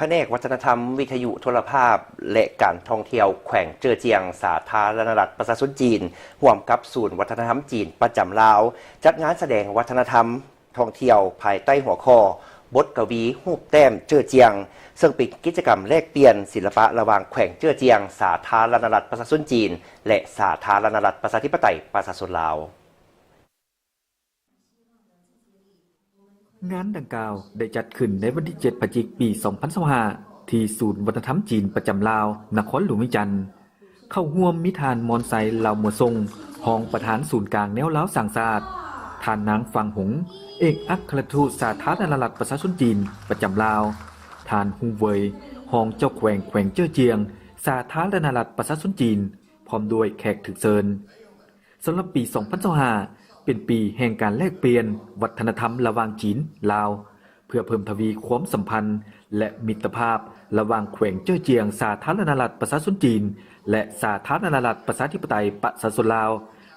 ພະແນກວັດທະນະທຳ, ວິທະຍຸໂທລະພາບ ແລະ ການທ່ອງທ່ຽວແຂວງເຈີ້ອຈຽງ, ສາທາລະນະລັດປະຊາຊົນຈີນ, ຮ່ວມກັບສູນວັດທະນະທຳຈີນປະຈຳລາວ, ຈັດງານສະແດງວັດທະນະທຳທ່ອງທ່ຽວ ພາຍໃຕ້ຫົວຂໍ້ ບົດກະວີຮູບແຕ້ມເຈີ້ອຈຽງ, ເຊິ່ງເປັນກິດຈະກຳແລກປ່ຽນສິລະປະລະຫວ່າງແຂວງເຈີ້ອຈຽງ, ສາທາລະນະລັດປະຊາຊົນຈີນ ແລະ ສາທາລະນະລັດປະຊາທິປະໄຕປະຊາຊົນລາວ. ງານດັ່ງກ່າວໄດ້ຈັດຂຶ້ນໃນວັນທີເຈັດ ພະຈິກ ປີສອງພັນຊາວຫ້າ ທີ່ສູນວັດທະນະທຳຈີນປະຈຳລາວ ນະຄອນຫຼວງວຽງຈັນ. ເຂົ້າຮ່ວມມີທ່ານ ມອນໄຊ ລາວມົວຊົງ ຮອງປະທານສູນກາງແນວລາວສ້າງຊາດ, ທ່ານນາງ ຟາງ ຫົງ ເອກອັກຄະລັດທູດສາທາລະນະລັດປະຊາຊົນຈີນປະຈຳລາວ, ທ່ານ ຮູເຫວີຍ ຮອງເຈົ້າແຂວງແຂວງເຈີ້ອຈຽງ, ສາທາລະນະລັດປະຊາຊົນຈີນ, ພ້ອມດ້ວຍແຂກຖືກເຊີນ. ສຳລັບປີສອງພັນຊາວຫ້າ ເປັນປີແຫ່ງການແລກປ່ຽນວັດທະນະທຳລະຫວ່າງຈີນ-ລາວ ເພື່ອເພີ່ມທະວີຄວາມສຳພັນ ແລະ ມິດຕະພາບລະຫວ່າງແຂວງເຈີ້ອຈຽງ ສາທາລະນະລັດປະຊາຊົນຈີນ ແລະ ສາທາລະນະລັດປະຊາທິປະໄຕປະຊາຊົນລາວ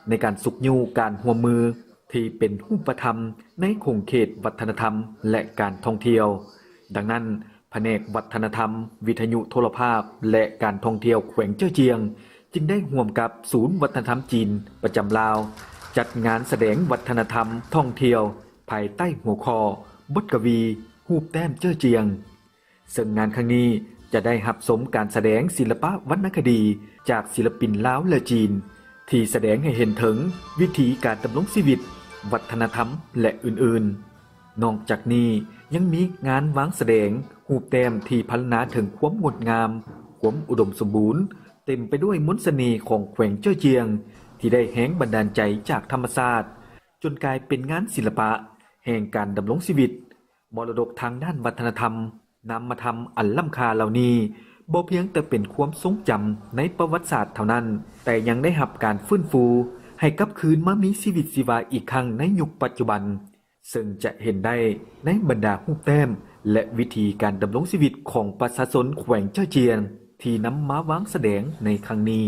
ໃນການຊຸກຍູ້ການຮ່ວມມືທີ່ເປັນຮູບປະທຳໃນຂົງເຂດວັດທະນະທຳ ແລະ ການທ່ອງທ່ຽວ. ດັ່ງນັ້ນ, ພະແນກວັດທະນະທຳ, ວິທະຍຸໂທລະພາບ ແລະ ການທ່ອງທ່ຽວແຂວງເຈີ້ອຈຽງ ຈຶ່ງໄດ້ຮ່ວມກັບສູນວັດທະນະທຳຈີນປະຈຳລາວ ຈັດງານສະແດງວັດທະນະທຳທ່ອງທ່ຽວ ພາຍໃຕ້ຫົວຂໍ້ ບົດກະວີ ຮູບແຕ້ມເຈີ້ອຈຽງ, ເຊິ່ງງານຄັ້ງນີ້ຈະໄດ້ຮັບຊົມການສະແດງສິລະປະວັນນະຄະດີຈາກສິລະປິນລາວ ແລະ ຈີນ ທີ່ສະແດງໃຫ້ເຫັນເຖິງວິຖີການດຳລົງຊີວິດ, ວັດທະນະທຳ ແລະ ອື່ນໆ. ນອກຈາກນີ້ຍັງມີງານວາງສະແດງຮູບແຕ້ມທີ່ພັນລະນາເຖິງຄວາມງົດງາມ, ຄວາມອຸດົມສົມບູນ, ເຕັມໄປດ້ວຍມົນສະເໜ່ຂອງແຂວງເຈີ້ອຈຽງ ທີ່ໄດ້ແຮງບັນດານໃຈຈາກທຳມະຊາດ, ຈົນກາຍເປັນງານສິລະປະແຫ່ງການດຳລົງຊີວິດ, ມໍລະດົກທາງດ້ານວັດທະນະທຳ, ນາມມະທຳອັນລ້ຳຄ່າເຫຼົ່ານີ້ ບໍ່ພຽງແຕ່ເປັນຄວາມຊົງຈຳໃນປະຫວັດສາດເທົ່ານັ້ນ, ແຕ່ຍັງໄດ້ຮັບການຟື້ນຟູໃຫ້ກັບຄືນມາມີຊີວິດຊີວາອີກຄັ້ງໃນຍຸກປັດຈຸບັນ, ເຊິ່ງຈະເຫັນໄດ້ໃນບັນດາຮູບແຕ້ມ ແລະ ວິທີການດຳລົງຊີວິດຂອງປະຊາຊົນແຂວງເຈີ້ອຈຽງ ທີ່ນຳມາວາງສະແດງໃນຄັ້ງນີ້.